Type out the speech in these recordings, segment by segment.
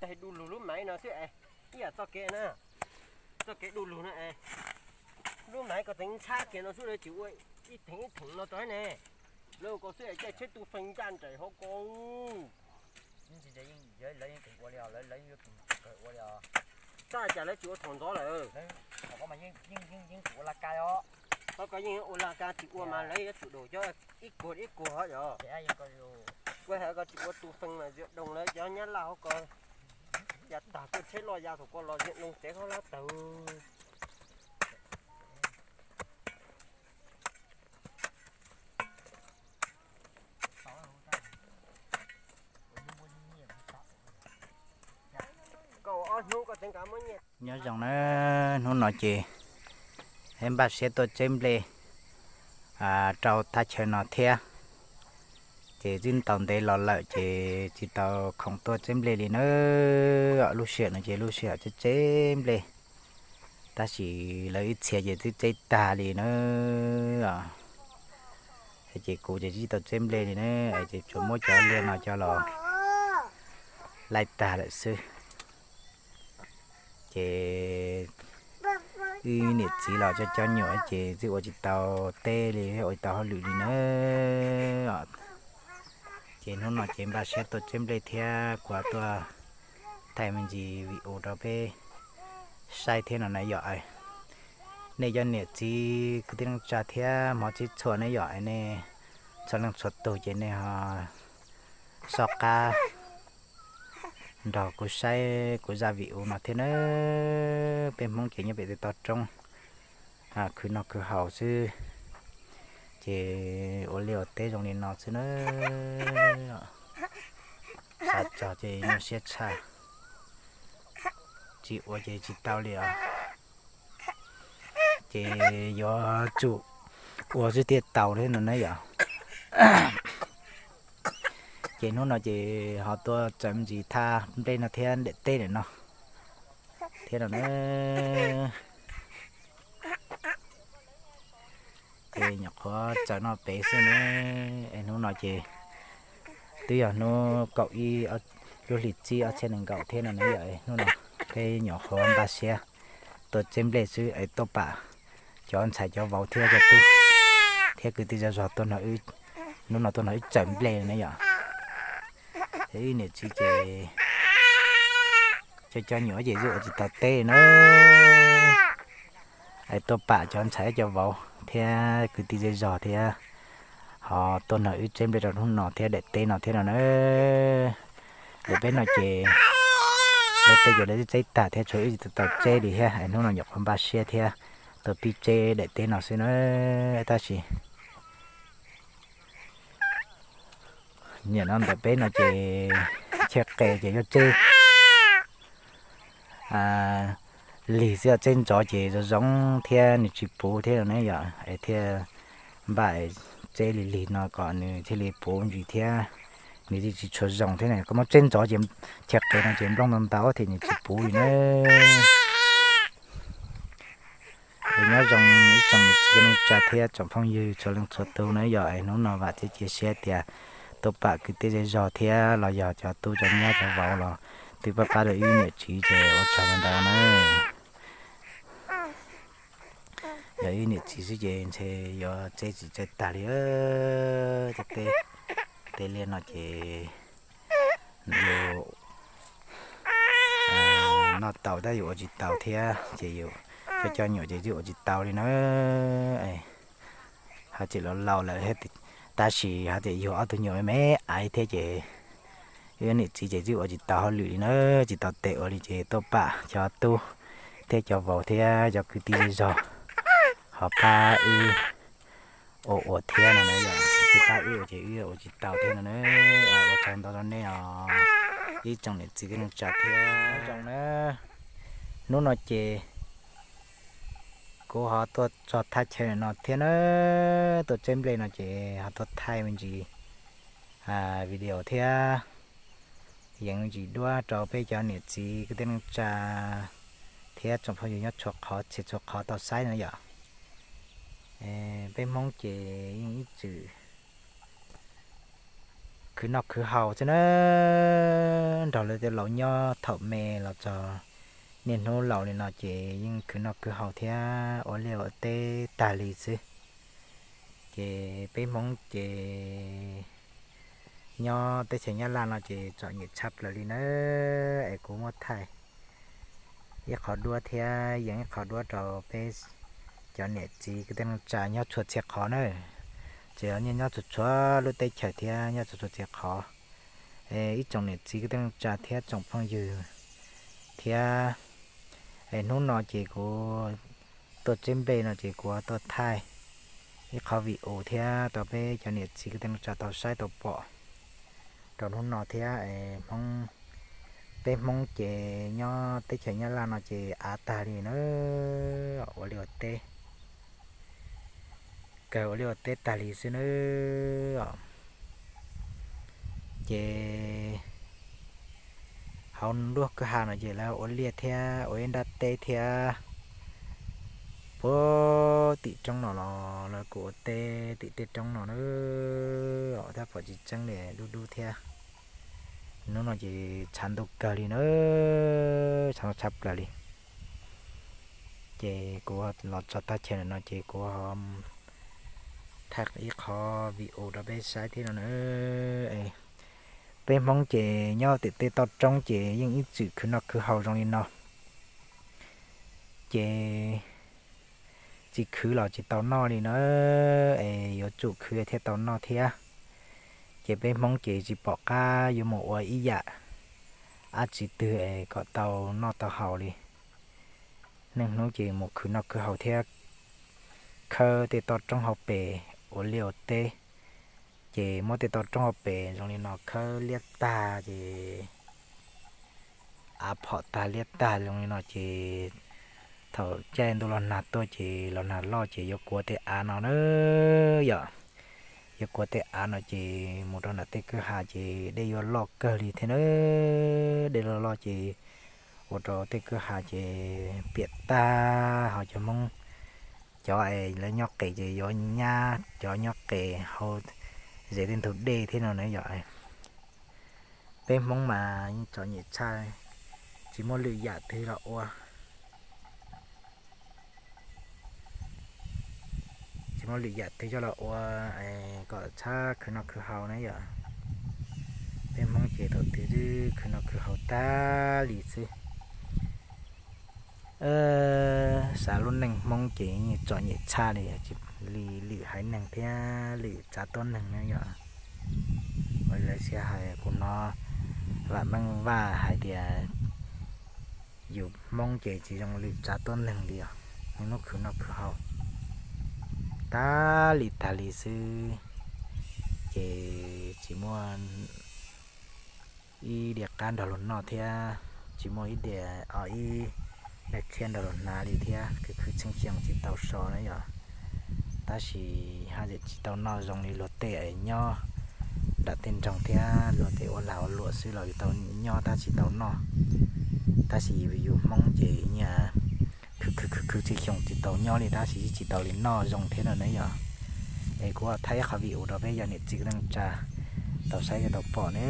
Tag du lug lub maiv no xwb es, ib yam txoj kev na, txoj kev du lug no es, lub maiv ko teev ntxhab kiag no xwb lawv tsis ua ib theem ib theem no rau ne. Lawv ko xwb es caij tsheb tu feej ncaj nraim hauv ko. Txaj cas lawv tsis ua thaum ntxov lawm. Qhov ko yeej ua laj kab tsis ua mas lawv yuav tsum daus cov ib kuag ib kuag yom. Ua hais ko tsis ua tu feej mas ziag doos lawv cov nyab laj hauv ko ya tag tuaj tsheb loj ya thaum ko los ziag doos tsev hauv lab tawg. Nyob zoo na, hnub no ces npaj siab tuaj tseb nplej rau thaj chaw no thiab. Ces twb tau ntev los lawm ces tsis tau khoom tuaj tseb nplej li na. Lub sij hawm no ces lub sij hawm tseb tseb nplej, tab sis lawv ib txhia ces twb tseb tag li na. Ces kuv ces tsis tau tseb nplej li na, ces tsuas muab cov liaj no coj los laij tag lawm xwb. Ces wb niam txiv los cov cov nyuam ces twb ua tsis tau teb li, ua tsis tau hauj lwm li na. Ces hnub no ces npaj siab tuaj tseb nplej thiab kuv tuaj thaij me ntsis video rau peb saib thiab no na yom. Nej cov niam txiv kwv tij neej tsa thiab hmov txhua ne yom, nej txhua leej txhua tus ces nej ho soj qab nrog kuv saib kuv zaj video no thiab na. Peb Hmoob ces nyob pem tej toj roob khwv noj khwv haus xwb, ces ua liaj ua teb zoo li no xwb na. Xav txog ces nyuaj siab tshaj, tsis ua ces tsis tau li os. Ces yuav tsum ua xwb thiaj tau thiab no na yom. Ces hnub no ces ho tuaj txawm me ntsis thaj nplej no thiab daim teb daim no thiab no na. Ces nyuam qhuav txawm noj pem xwb na. Es hnub no ces twb yog hnub kaum ib lub hlis tsib ob txhiab nees nkaum thiab no na yom. Hnub no peb nyuam qhuav npaj siab tuaj tseb nplej xwb es tuaj pam cov ntxhais cov vauv thiab cov tub thiab kwv tij zej zog tuaj nrog wb, hnub no tuaj nrog wb txawm nplej na yom. Ces wb niam txiv ces cov cov nyuam ces twb ua tsis tau teb na. Es tuaj pam cov ntxhais cov vauv thiab kwv tij zej zog thiab ho tuaj nrog wb tseb nplej rau hnub no thiab daim teb no thiab no na. Daim teb no ces lawv tej ces lawv twb tseb tag thiab tshuav wb tsis tau tseb li thiab es hnub no nyuam qhuav npaj siab thiab tuaj pib tseb daim teb no xwb na. Tab sis niam no ntawm peb no ces chej qe ces yuav tseb lig xwb, tseb ntxov ces zoo zoo thiab nws tsis puv thiab ne yom, es thiaj npaj tseb lig lig no kom nws thiaj li puv ntsis thiab nws thiaj tsis tshua zoo thiab. Koj muab tseb ntxov ces chej qe no ces nplooj ntau ntau thiab nws tsis puv li na. Es nyob zoo ib tsoom niam txiv kwv tij neej tsa thiab tsoom phooj ywg txhua leej txhua tus na yom, es hnub no vam thiab cia siab tias tuaj pam kwv tij zej zog thiab los yog cov tub cov nyab cov vauv los twb pab pab rau wb niam txiv ces ua tsaug ntau na. Yog wb niam txiv xwb ces ntshe yuav tseb tsis tseb tag li. Tej teb tej liaj no ces yus noj tau tab yus ua tsis tau thiab ces yus cov cov nyuam ces twb ua tsis tau li na. Ho tseem laus laus lawm, tab sis ho tseem yug ob tug nyuam me me aiv thiab ces wb niam txiv ces twb ua tsis tau hauj lwm li na, tsis tau tes ua li ces tuaj pam cov tub thiab cov vauv thiab cov kwv tij zej zog ho pab wb ua ua thiab no na yom, tsis pab wb ua ces wb ua tsis tau thiab no na. Ua tsaug ntau rau nej os ib tsoom niam txiv kwv tij neej tsa thiab zoo na. Hnub no ces kuv ho tuaj txog thaj chaw no thiab na, tuaj tseb nplej no ces ho tuaj thaij me ntsis video thiab yees me ntsis duab rau peb cov niam txiv kwv tij neej tsa thiab tsoom phooj ywg nyob txhua qhov txhia txhua qhov tau saib na yom. Peb Hmoob ces yeej ib txwm khwv noj khwv haus xwb na. Nrog lawv tej laus nyob thaum me los txog niaj hnub laus li no ces yeej khwv noj khwv haus thiab ua liaj ua teb tag li xwb. Ces peb Hmoob ces nyob teb chaws Nyab Laj no ces txom nyem tshaj plaws li na. Es kuv muab thaij ib qho duab thiab yees ib qho duab rau peb cov niam txiv kwv tij neej tsa nyob txhua txhia qhov na. Tsis yog nyob txhua txhua lub teb chaws thiab nyob txhua txhua txhia qhov. Ib tsoom niam txiv kwv tij neej tsa thiab tsoom phooj ywg thiab, es hnub no ces kuv tuaj tseb nplej no ces kuv tuaj thaij ib qho vim u thiab rau peb cov niam txiv kwv tij neej tsa tau saib tau pom rau hnub no thiab. Peb Hmoob ces nyob teb chaws Nyab Laj no ces av tag li na, ua liaj ua teb, kawg ua liaj ua teb tag li xwb na. Ces hauv lub kwj ha no ces lawv ua liaj thiab ua ib nrab teb thiab puag tim roob no los lawv kuj ua teb tim tej roob no na. Tab pom tsis tseeb li, dub dub thiab. Hnub no ces tshav ntuj kawg li na, tshav ntuj tshaj plaws li. Ces kuv los txog tag chaw no ces kuv thaij ib qho vim u rau peb saib thiab no na. Peb Hmoob ces nyob tim tej toj roob ces yeej ib txwm khwv noj khwv haus zoo li no. Ces tsis khwv los tsis tau noj li na, es yuav tsum khwv thiaj tau noj thiab. Ces peb Hmoob ces tsis pom qab yuav mus ua ib yam dab tsi twg es kom tau noj tau haus li. Niaj hnub ces mus khwv noj khwv haus thiab khawb tej toj roob hauv pes ua liaj ua teb. Ces muab tej toj roob hauv pes zoo li no khawb liab tag ces av phom tag liab tag zoo li no ces thaum caij ntuj los nag tuaj ces los nag loj ces yuav kuav tej av no na yom. Yuav kuav tej av no ces mus rau nram tej kwj ha ces dej yuav loj kawg li thiab na. Dej loj loj ces ua rau tej kwj ha ces piam tag, ho cov Hmoob cov es lawv nyob qes ces yuav nyab cov nyob qes hauv zes tej ntug dej thiab no na yom. Peb Hmoob mas yeej txom nyem tshaj, tsis muaj lwm yam twg los ua, tsis muaj lwm yam twg coj los ua kom txhob khwv noj khwv haus na yom. Peb Hmoob ces thaum twg twb khwv noj khwv haus tag li xwb. Xav lub neej Hmoob ces yeej txom nyem tshaj li, li lwm haiv neeg thiab lwm tsav tuab neeg na yom. Lawv siab hais kuv hnov vam meej vaj hais tias yus Hmoob ces tsis zoo lwm tsav tuab neeg li os, hnub khwv noj khwv haus tag li tag li xwb, ces tsis muaj ib diav qab nrog luag noj thiab, tsis muaj ib diav o ib daim tshiab nrog luag hnav li thiab, khwv khwv txheej xyoo tsis tau so na yom. Tab sis haj yam tsis tau noj zoo li luag tej es nyob nram tej nroog thiab luag tej ua lag ua luam xwb los yuav tau nyob tab tsis tau noj. Tab sis yus Hmoob ces nyias khwv khwv khwv khwv txheej xyoo tsis tau nyob li tab sis tsis tau li noj zoo thiab no na yom. Es kuv thaij ib qho vim u rau peb yog niam txiv kwv tij neej tsa tau saib thiab tau pom ne.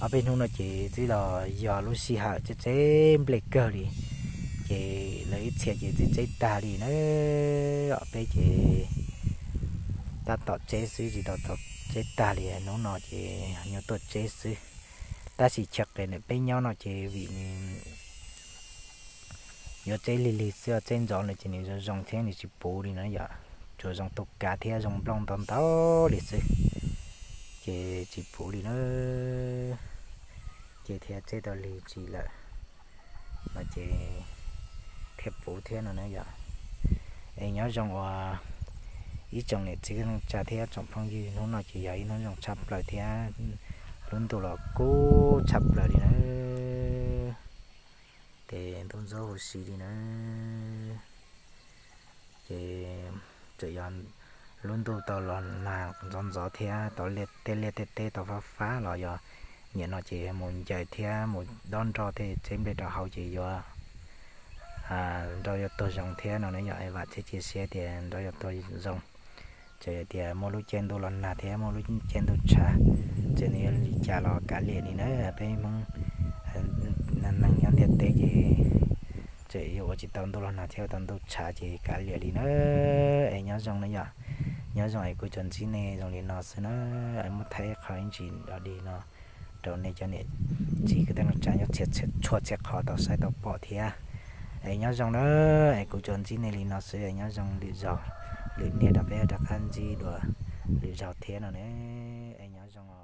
Ob peb hnub no ces twb los yog lub sij hawm tseb tseb nplej kawg li, ces lawv ib txhia ces twb tseb tag li na. Peb ces tab tom tseb xwb tsis tau tau tseb tag li, hnub no ces nyuaj tuaj tseb xwb. Tab sis chaw qes ntawm peb nyob no ces vim nws yuav tseb lig lig xwb, tseb ntxov lawm ces nws zoo zoo thiab nws tsis puv li na yom, tsuas zoo tus kav thiab zoo nplooj ntau ntau li xwb, ces tsis puv li na. Ces thiaj tseb tau lig tsis lawm no ces thiaj puv thiab no na yom. Es nyob zoo uas ib tsoom niam txiv kwv tij neej tsa thiab tsoom phooj ywg, hnub no ces yog ib hnub zoo tshaj plaws thiab lub ntuj los kub tshaj plaws li na. Ces ntuj ntxub huv si li na. Ces txawm yog lub ntuj tau los nag ntxov ntxov thiab tau tej liaj tej teb tau fab fab los yog nim no ces mus ncaws thiab mus dob nroj tej tseb nplej rau hauv ces yuav nroj yuav tuag zoo thiab no na yom. Vam thiab cia siab tias nroj yuav tuag zoo, Txawm tias muaj lub caij ntuj los nag thiab muaj lub caij ntuj tshav, txawm nws yuav li cas los kav liam li na. Peb Hmoob neeg nyob ntiaj teb ces txawm yuav ua tsis tau ntuj los nag thiab ua tau ntuj tshav ces kav liam li na. Es nyob zoo na yom, nyob zoo es kuv tsuas ntsib nej zoo li no xwb na. Es muab thaij qhov ib ntsis dog dig no rau nej cov niam txiv kwv tij neej tsa nyob txhua txhia qhov tau saib tau pom thiab. Es nyob zoo na, es kuv tsuas ntsib nej li no xwb, nyob zoo lwm zaus, lwm niaj rau peb rov qab ntsib dua lwm zaus thiab no ne. Es nyob zoo.